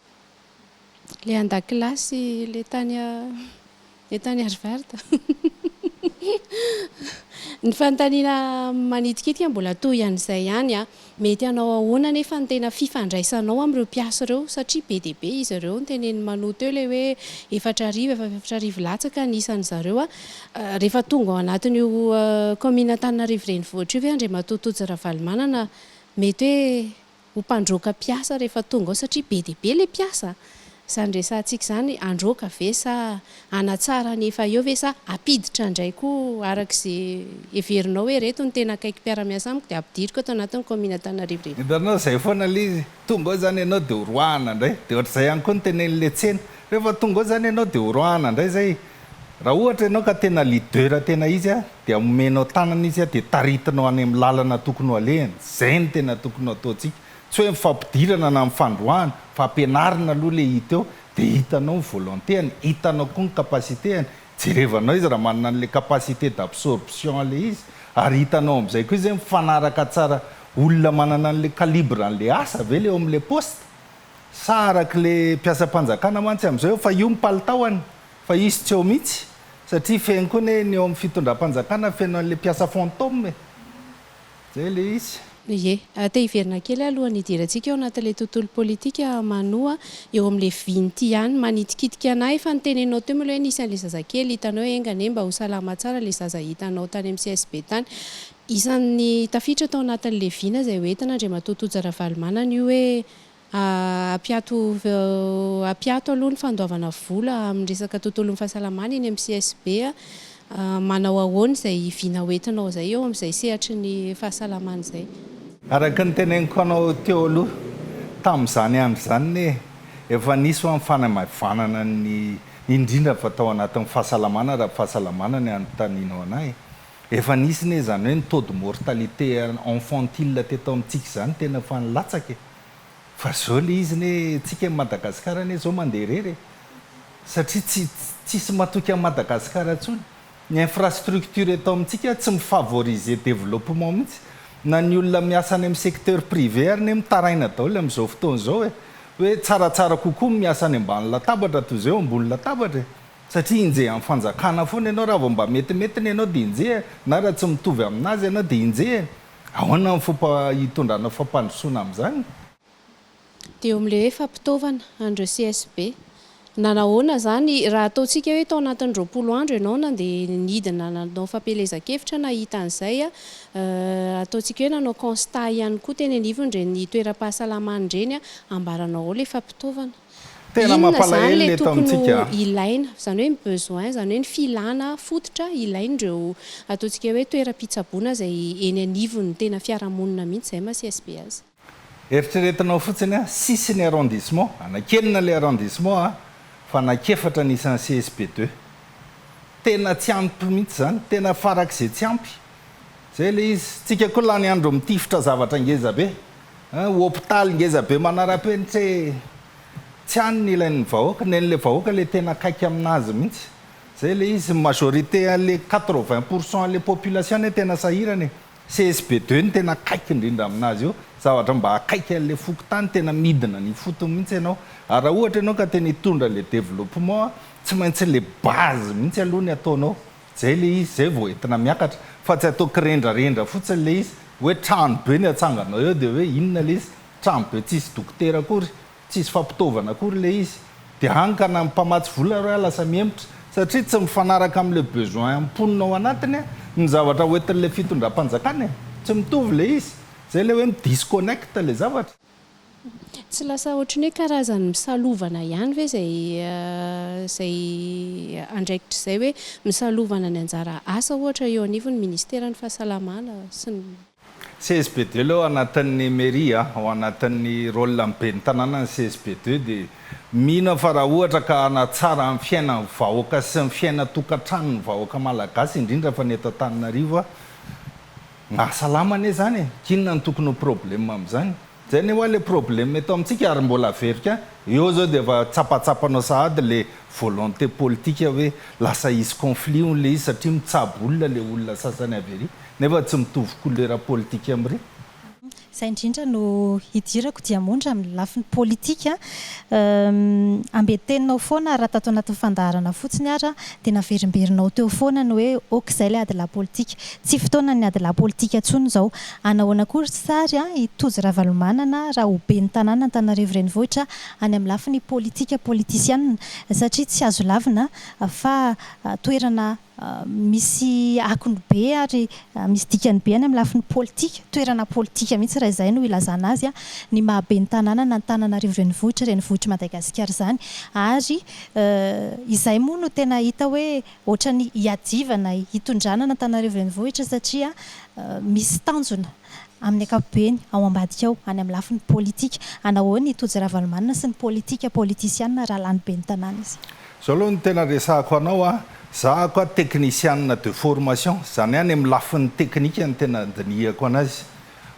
Le an-dakilasy le tany le tany Harvard. Ny fanontaniana manitikitika mbola toy an'izay ihany an. Mety hanao ahoana anefa ny tena fifandraisanao amin'ireo mpiasa ireo satria be dia be izy ireo, notenenin'i Mano teo ilay hoe 4000, efa 4000 latsaka ny isan'ny zareo an. Rehefa tonga ao anatin'io kaominina Antananarivo renivohitra io ve Andriamatoa Tojo Ravalomanana mety hoe ho mpandroaka mpiasa rehefa tonga ao satria be dia be ilay mpiasa? Izany resahantsika izany handroaka ve sa hanatsara ny efa eo ve sa hampiditra indray koa araka izay heverinao hoe ireto no tena akaiky mpiara-miasa amiko dia ampidiriko ato anatin'ny kaominina Antananarivo renivohitra?
Hitanao, izay foana ilay izy. Tonga ao izany ianao dia horoahana indray. Dia ohatr'izay ihany koa ny tenenin'ilay tsena. Rehefa tonga ao izany ianao dia horoahana indray izay. Raha ohatra ianao ka tena leader tena izy dia omenao tanana izy dia taritinao any amin'ny lalana tokony ho alehany. Izay no tena tokony ho ataontsika. Tsy hoe mifampidirana na mifandroahana fa ampianarina aloha ilay hita eo dia hitanao ny volonté-ny, hitanao koa ny capacité-ny, jerevanao izy raha manana an'ilay capacité d'absorption ilay izy ary hitanao amin'izay koa izy hoe mifanaraka tsara olona manana an'ilay calibre an'ilay asa ve ilay eo amin'ilay poste sa arak'ilay mpiasam-panjakana mantsy amin'izao fa io ny palitaoany Fa izy tsy eo mihitsy, satria feno koa anie ny eo amin'ny fitondram-panjakana feno an'ilay mpiasa fantôme e! Zay ilay izy.
Ie. Te hiverina kely aho alohan'ny hidirantsika ao anatin'ilay tontolo politika Manoa, eo amin'ilay vinty ihany. Manitikitika an'ahy efa noteneninao teo moa ilay hoe nisy an'ilay zazakely hitanao hoe enga anie mba ho salama tsara ilay zaza hitanao tany amin'ny CSB tany. Isan'ny tafiditra tao anatin'ilay vina izay hoentina Andriamatoa Tojo Ravalomanana io hoe Hampiato hampiato aloha ny fandoavana vola amin'ny resaka tontolon'ny fahasalamana eny amin'ny CSB. Manao ahoana izay vina hoentinao izay eo amin'izay sehatry ny fahasalamana izay?
Araka ny teneniko anao teo aloha, tamin'izany andro izany anie efa nisy hoa ny fanamaivanana ny, indrindra fa tao anatin'ny fahasalamana raha fahasalamana ny anontanianao an'ahy, efa nisy anie izany hoe ny taux de mortalité infantile teto amintsika izany tena efa nilatsaka e! Fa zao le izy ne tsika ny Madagascar anie zao mandeha irery e! Satria tsy tsisy matoky an'i Madagascar intsony. Ny infrastructure eto amintsika tsy mi-favoriser développement mihitsy. Na ny olona miasa any amin'ny secteur privé ary ne mitaraina daholo amin'izao fotoana izao e! Hoe tsaratsara kokoa ny miasa any ambany latabatra toy izay eo ambony latabatra e! Satria enjehan'ny fanjakana foana ianao raha vao mba metimety ny ianao dia enjehany na raha tsy mitovy aminazy ianao dia enjehany. Ahoana ny fomba hitondrana fampandrosoana amin'izany?
Dia eo amin'ilay hoe fampitaovana an'ireo CSB. Nanahoana izany raha ataontsika hoe tao anatin'ny 20 andro ianao nandeha nidina nanao fampielezan-kevitra nahita an'izay, ataontsika hoe nanao constat ihany koa teny anivon'ireny toeram-pahasalamana ireny, ambaranao ao ilay fampitaovana.
Tena
Inona izany
mampalahelo
ilay
ny eto
tokony
amintsika
ho
a.
ilaina, izany hoe ny besoin, izany hoe ny filàna fototra ilain'ireo ataontsika hoe toeram-pitsaboana izay eny anivon'ny tena fiarahamonina mihitsy izay maha CSB azy.
Eritreretinao fotsiny a, six ny arrondissement, anakenina ilay arrondissement a, fa anakefatra ny isan'ny CSB deux. Tena tsy ampy mihitsy izany, tena farak'izay tsy ampy. Zay ilay izy. Tsika koa lany andro mitifitra zavatra ngeza be. Hopitaly ngeza be manara-penitra e! Tsy any ny ilain'ny vahoaka, nen'ilay vahoaka ilay tena akaiky aminazy mihitsy. Zay ilay izy, ny majorité an'ilay 80 pour cent an'ilay population anie tena sahirana e! CSB deux no tena akaiky indrindra aminazy io, zavatra mba akaiky an'ilay fokontany tena midina any ifotony mihitsy ianao. Ary raha ohatra ianao ka tena hitondra ilay développement, tsy maintsy ilay base mihitsy aloha ny ataonao. Zay le izy, zay vao entina miakatra, fa tsy atao kirendrarendra fotsiny le izy, hoe trano be ny atsanganao eo de hoe inona le izy, trano be tsisy dokotera akory, tsisy fampitaovana akory le izy, de hany ka na ny mpamatsy vola ary hoa lasa mihemotra, satria tsy mifanaraka amle besoin mponina ao anatiny ny zavatra hoentin'le fitondram-panjakana e, tsy mitovy le izy, zay le hoe mi-disconnecte le zavatra.
Tsy lasa ohatran'ny hoe karazan'ny misalovana ihany ve izay izay andraikitra izay hoe misalovana ny anjara asa ohatra eo anivon'ny ministeran'ny fahasalamana sy ny.
CSB deux aloha ao anatin'ny mairie a, ao anatin'ny rôle ny ben'ny tanàna ny CSB deux dia mino aho fa raha ohatra ka hanatsara ny fiainan'ny vahoaka sy ny fiainan-tokantranon'ny vahoaka malagasy indrindra fa ny eto Antananarivo a, Mahasalama anie zany e! K'inona no tokony ho problème amin'izany? Zay anie hoa le problème eto amintsika ary mbola averiko ihany, eo zao dia efa tsapatsapanao sahady le volonté politique hoe lasa hisy conflit hono le izy satria mitsabo olona le olona sasany avy ery nefa tsy mitovy couleur politique amin'ry.
Izay indrindra no hidirako Diamondra amin'ny lafiny politika. Ambenteninao foana raha tato anatin'ny fandaharana fotsiny ara dia naverimberinao teo foana ny hoe ok izay ilay adilahy politika. Tsy fotoanan'ny adilahy politika intsony izao. Anahoana koa ry sary i Tojo Ravalomanana raha ho ben'ny tanàna Antananarivo Renivohitra any amin'ny lafiny politika politisianina satria tsy azo lavina fa toerana Misy akony be ary misy dikany be any amin'ny lafiny politika, toerana politika mihitsy raha izay no ilazana azy, ny maha ben'ny tanàna an'Antananarivo Renivohitra, renivohitr'i Madagasikara izany. Ary izay moa no tena hita hoe ohatran'ny hiadivana, hitondrana an'Antananarivo Renivohitra satria misy tanjona amin'ny ankapobeny ao ambadika ao, any amin'ny lafiny politika. Anahoana i Tojo Ravalomanana sy ny politika politisiana raha lany ben'ny tanàna izy?
Zao aloha no tena resahako anao a, za ko a technician de formation, zany hoe any amin'ny lafiny teknika no tena andinihako anazy.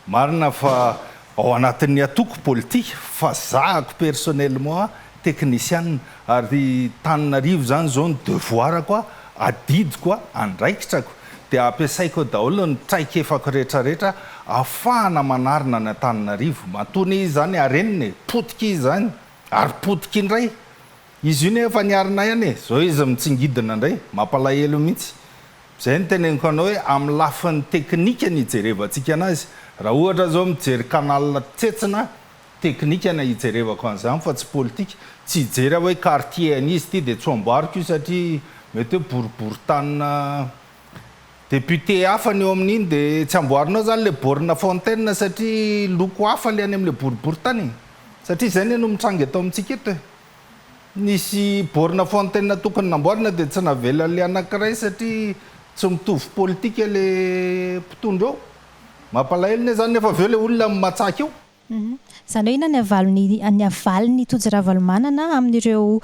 Marina fa ao anatin'ny antoko politika fa zahako personnellement a technician ary Taninarivo zany zao ny devoir-ko a, adidiko a, andraikitrako dia ampiasaiko eo daholo ny traikefako rehetrarehetra afahana manarina ny Antananarivo. Matoa anie izy zany harenina e, potika izy zany ary potika indray. Izy io nefa efa niarina ihany e! Zao izy mitsingidina indray, mampalahelo mihitsy. Zay no teneniko anao hoe amin'ny lafiny teknika ny hijerevantsika anazy. Raha ohatra zao mijery canal tsetsina, teknika ny hijerevako an'izany fa tsy politika. Tsy hijery aho hoe quartier an'iza ity dia tsy ho amboariko io satria mety hoe boriborin-tanina député hafa ny eo amin'iny dia tsy amboarinao zany le borne fontaine satria loko hafa le any amin'le boriborintany e! Satria izay anie no mitranga eto amintsika eto e! Nisy borne fontaine tokony namboarina dia tsy navelan'le anankiray satria tsy mitovy politika le mpitondra eo. Mampalahelo anie zany nefa avy eo le olona matsaka eo.
Izany hoe inona ny avalony ny avalin'i Tojo Ravalomanana amin'ireo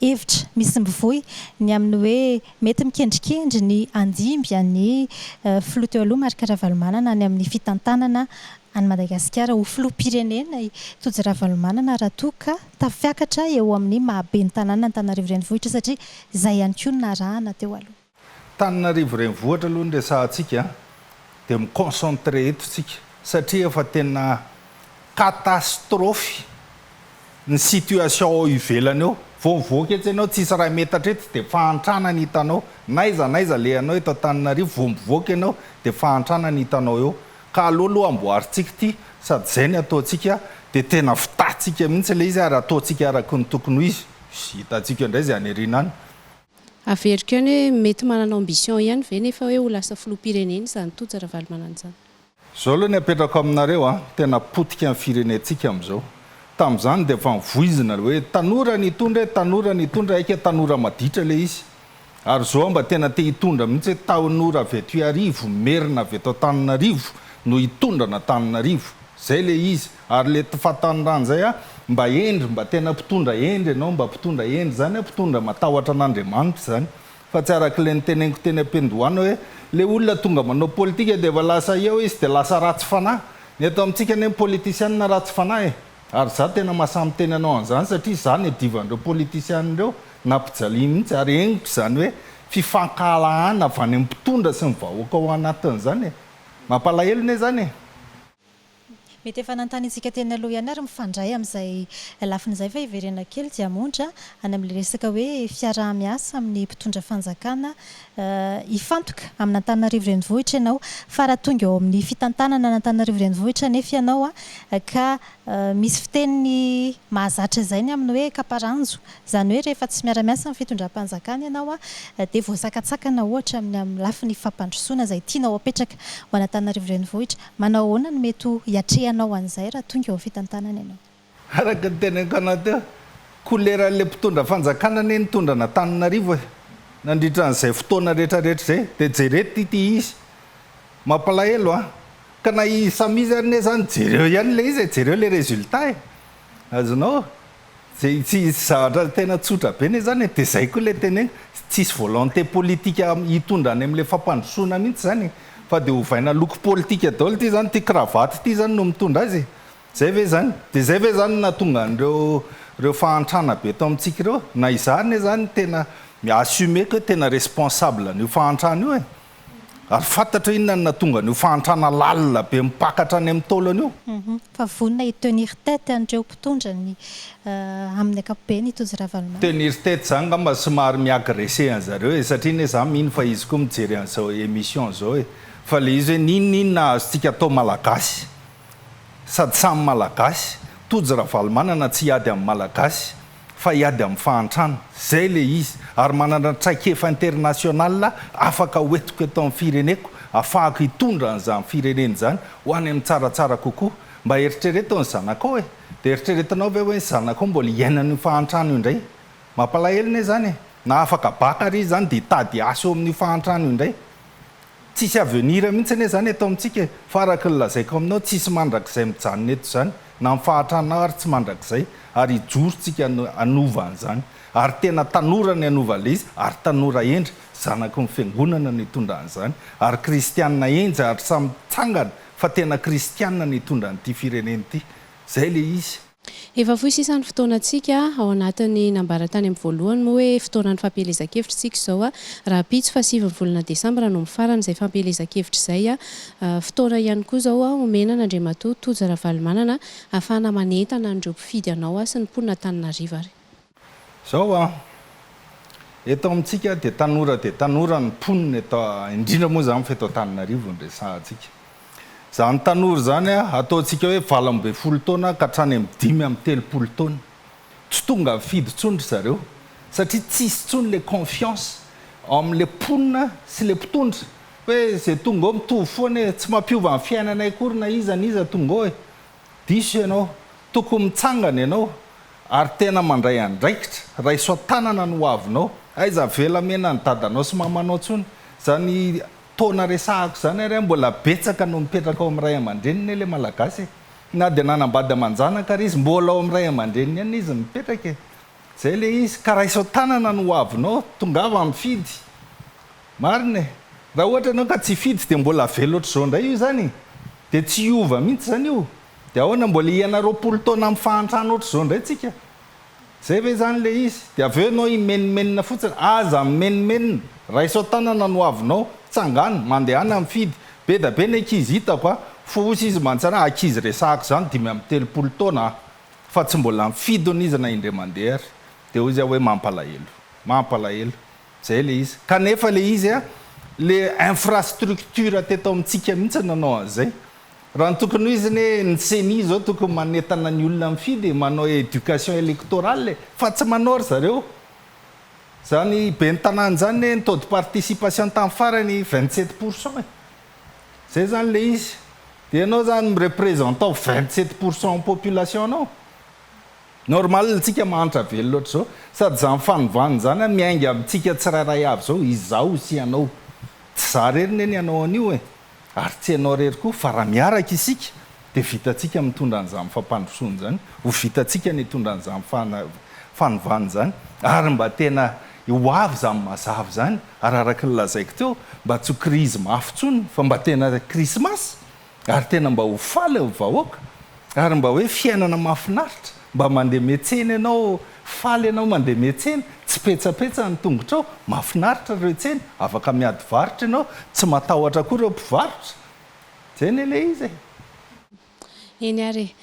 hevitra misy mivoy ny amin'ny hoe mety mikendrikendry ny handimby an'i filoha teo aloha Marc Ravalomanana any amin'ny fitantanana an'i Madagasikara ho filoham-pirenena i Tojo Ravalomanana raha toa ka tafiakatra eo amin'ny maha ben'ny tanàna Antananarivo Renivohitra satria izay ihany koa no narahana teo aloha.
Tananarivo Renivohitra aloha no resahantsika dia mi-concentrer eto tsika satria efa tena catastrophe ny situation ao ivelany eo, vao mivoaka etsy ianao tsisy iray metatra etsy dia fahantrana ny hitanao, n'aiza n'aiza alehanao eto Antananarivo vao mivoaka ianao dia fahantrana ny hitanao eo, ka aleo aloha amboarintsika ity sady izay ny ataontsika dia tena vitantsika mihitsy ilay izy ary ataontsika araka ny tokony ho izy, hitantsika eo indray izay any aoriana any.
Averiko ihany hoe mety manana ambition ihany ve nefa hoe ho lasa filoham-pirenena izany Tojo Ravalomanana izany?
Zao aloha ny apetrako aminareo a, tena potika ny firenentsika amin'izao. Tamin'izany dia efa nivoizina le hoe tanora ny hitondra e, tanora ny hitondra, aika tanora maditra le izy. Ary zao aho mba tena te hitondra mihitsy hoe tanora avy eto Iarivo, merina avy eto Antananarivo no hitondra an'Antananarivo. Zay le izy. Ary le fahatanorana zay a, mba hendry, mba tena mpitondra hendry ianao, mba mpitondra hendry zany a, mpitondra matahotra an'Andriamanitra zany. Fa tsy araka ilay noteneniko teny am-piandohana hoe ilay olona tonga manao politika dia efa lasa eo izy dia lasa ratsy fanahy. Ny eto amintsika anie ny politisianina ratsy fanahy e! Ary izaho tena mahasahy miteny anao an'izany satria izaho niadivan'ireo politisianina ireo, nampijaliany mihitsy ary henoko izany hoe fifankahalahana avy any amin'ny mpitondra sy ny vahoaka ao anatin'izany e! Mampalahelo anie izany e!
Mety efa nanontaniantsika teny aloha ihany ary mifandray amin'izay lafiny izay fa hiverena kely Diamondra any amin'ilay resaka hoe fiaraha-miasa amin'ny mpitondra fanjakana. Hifantoka amin'Antananarivo Renivohitra ianao fa raha tonga eo amin'ny fitantanana an'Antananarivo Renivohitra anefa ianao ka misy fiteny mahazatra izay ny amin'ny hoe kaparanjo, izany hoe rehefa tsy miara-miasa amin'ny fitondram-panjakana ianao dia voasakatsakana ohatra amin'ny amin'ny lafiny fampandrosoana izay tianao apetraka ho an'Antananarivo Renivohitra. Manao ahoana no mety ho hiatrehanao an'izay raha tonga eo amin'ny fitantanana ianao?
Araka ny teneniko anao teo, koleran'ilay mpitondra fanjakana anie nitondra an'Antananarivo e! Nandritra an'izay fotoana rehetrarehetra izay, dia jereto ity izy. Mampalahelo an! Ka na izy samy izy ary ne zany jereo ihany le izy e, jereo le résultat e! Azonao? Zay tsy zavatra tena tsotra be ne zany e, de zay koa le teneniko, tsisy volonté politique hitondra any amle fampandrosoana mihitsy zany e, fa de ovaina loko politique daholo ty zany, ty cravate ty zany no mitondra azy e, zay ve zany? De zay ve zany no nahatonga an'ireo reo fahantrana be eto amintsika ireo? Na izaho anie zany tena mi-assumer-ko hoe tena responsable an'io fahantrana io e! Ary fantatro hoe inona no nahatonga an'io fahantrana lalina be mipaka hatrany amin'ny taolana io.
Fa vonona hi-tenir tête an'ireo mpitondra ny amin'ny ankapobeny i Tojo Ravalomanana.
Tenir tête zany angamba somary mi-agresser an'zareo e, satria anie za mino fa izy koa mijery an'izao émission zao e, fa le izy hoe n'inon'inona azontsika atao malagasy, sady samy malagasy, Tojo Ravalomanana tsy hiady amin'ny malagasy, fa hiady amin'ny fahantrana. Izay ilay izy. Ary manana traikefa international afaka hoentiko eto amin'ny fireneko, afahako hitondra an'izany firenena izany ho any amin'ny tsaratsara kokoa. Mba eritrereto ny zanakao e! Dia eritreretinao ve hoe ny zanakao mbola hiaina an'io fahantrana io indray? Mampalahelo anie izany e! Na afaka baka ary izy izany dia hitady asa eo amin'io fahantrana io indray. Tsisy avenir mihitsy anie izany eto amintsika e! Fa araka ny lazaiko aminao, tsisy mandrakizay mijanona eto izany, na ny fahatranao ary tsy mandrakizay, ary hijoro tsika hanova an'izany. Ary tena tanora ny hanova ilay izy, ary tanora hendry, zanaky ny fiangonana no hitondra an'izany, ary kristianina hendry ary samy mitsangana fa tena kristianina no hitondra an'ity firenena ity. Izay ilay izy.
Efa fohy sisa ny fotoanantsika, ao anatin'ny nambara tany amin'ny voalohany moa hoe fotoanan'ny fampielezan-kevitra isika izao, rahampitso faha sivin'ny volana desambra no mifarana izay fampielezan-kevitra izay. Fotoana ihany koa izao omena an'Andriamatoa Tojo Ravalomanana ahafahana manentana an'ireo mpifidy anao sy ny mponin'Antananarivo ary.
Izao an! Eto amintsika dia tanora dia tanora ny mponina eto, indrindra moa izany fa eto Antananarivo no resahantsika. Izany tanora izany ataontsika hoe 18 taona ka hatrany amin'ny 35 taona. Tsy tonga mifidy intsony ry zareo satria tsisy intsony ilay confiance ao amin'ilay mponina sy ilay mpitondra hoe izay tonga ao mitovy foana e, tsy mampiova ny fiainanay akory na iza na iza tonga ao e. Diso ianao. Tokony mitsangana ianao ary tena mandray andraikitra, raiso an-tanana ny hoavinao. Aiza avela mena ny dadanao sy mamanao intsony. Izany taona resahako izany ary mbola betsaka no mipetraka ao amin'ny ray aman-dreniny ilay Malagasy e. Na dia nanambady aman-janaka ary izy, mbola ao amin'ny ray aman-dreniny ihany izy mipetraka e. Izay ilay izy. Ka raiso an-tanana ny hoavinao, tongava mifidy. Marina e! Raha ohatra ianao ka tsy hifidy dia mbola avela ohatr'izao indray io izany e! Dia tsy hiova mihitsy izany io! Dia ahoana mbola hiaina 20 taona amin'ny fahantrana ohatr'izao indray tsika? Izay ve izany ilay izy? Dia avy eo ianao himenomenona fotsiny? Aza mimenomenona! Raiso an-tanana ny hoavinao, tsangano, mandehana mifidy. Be da be ny ankizy hitako a! Fosa izy mantsy ana, ankizy resahako izany 35 taona a! Fa tsy mbola nifidy hono izy na indray mandeha ary. Dia hoy izy aho hoe mampalahelo. Mampalahelo. Zay le izy. Kanefa le izy a, le infrastructure teto amintsika mihitsy no nanao an'izay. Raha ny tokony ho izy anie ny ceni zao tokony manentana ny olona mifidy e, manao education electorale e, fa tsy manao ry zareo. Zany ben'ny tanàna zany anie ny taux de participation tamin'ny farany 27 pourcent e. Zay zany le izy. De ianao zany mi-representant 27 pourcent population nao. Normal tsika mahantra velona ohatr'izao, sady izany fanovana izany an miainga amintsika tsirairay avy izao, izaho sy ianao. Tsy izaho irery ne ny hanao an'io e! Ary tsy ianao irery koa, fa raha miaraka isika dia vitantsika mitondra an'izany fampandrosoana izany, ho vitantsika ny hitondra an'izany fanovana izany, ary mba tena Ho avy izany mazava izany ary araka ny lazaiko teo mba tsy ho krizy mafy intsony fa mba tena krismasy ary tena mba ho faly ny vahoaka ary mba hoe fiainana mahafinaritra mba mandeha miantsena ianao faly ianao mandeha miantsena tsy petsapetsa ny tongotrao mahafinaritra ireo tsena afaka miady varotra ianao tsy matahotra koa ireo mpivarotra zay anie ilay izy e.
Eny ary e.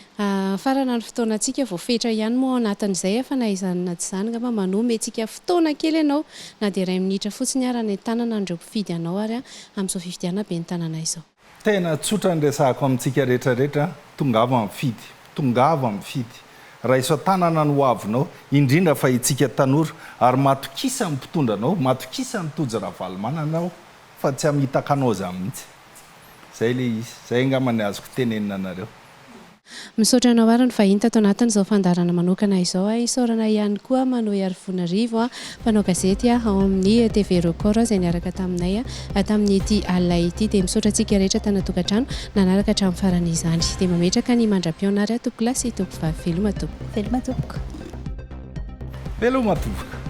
Farana ny fotoanantsika, voafetra ihany moa ao anatin'izay fa na izany na tsy izany angamba manome antsika fotoana kely ianao na dia iray minitra fotsiny ary hanentanana an'ireo mpifidy anao ary amin'izao fifidianana ben'ny tanàna izao.
Tena tsotra ny resahako amintsika rehetra rehetra, tongava mifidy, tongava mifidy, raiso an-tanana ny ho avinao, indrindra fa itsika tanora, ary matokisa ny mpitondra anao, matokisa an'i Tojo Ravalomanana aho fa tsy hamitaka anao zany mihitsy. Zay le izy. Zay angamba ny azoko tenenina anareo.
Misaotra anao ary ny vahiny tato anatin'izao fandaharana manokana izao. Isaorana ihany koa Manohy Arivonarivo, mpanao gazety ao amin'ny TV Record izay niaraka taminay tamin'ity alina ity. Dia misaotra antsika rehetra tany an-tokantrano nanaraka hatramin'ny farany izany. Dia mametraka ny mandra-pihaona ary tompokolahy sy tompovavy. Veloma tompoko.
Veloma tompoko.
Veloma tompoko.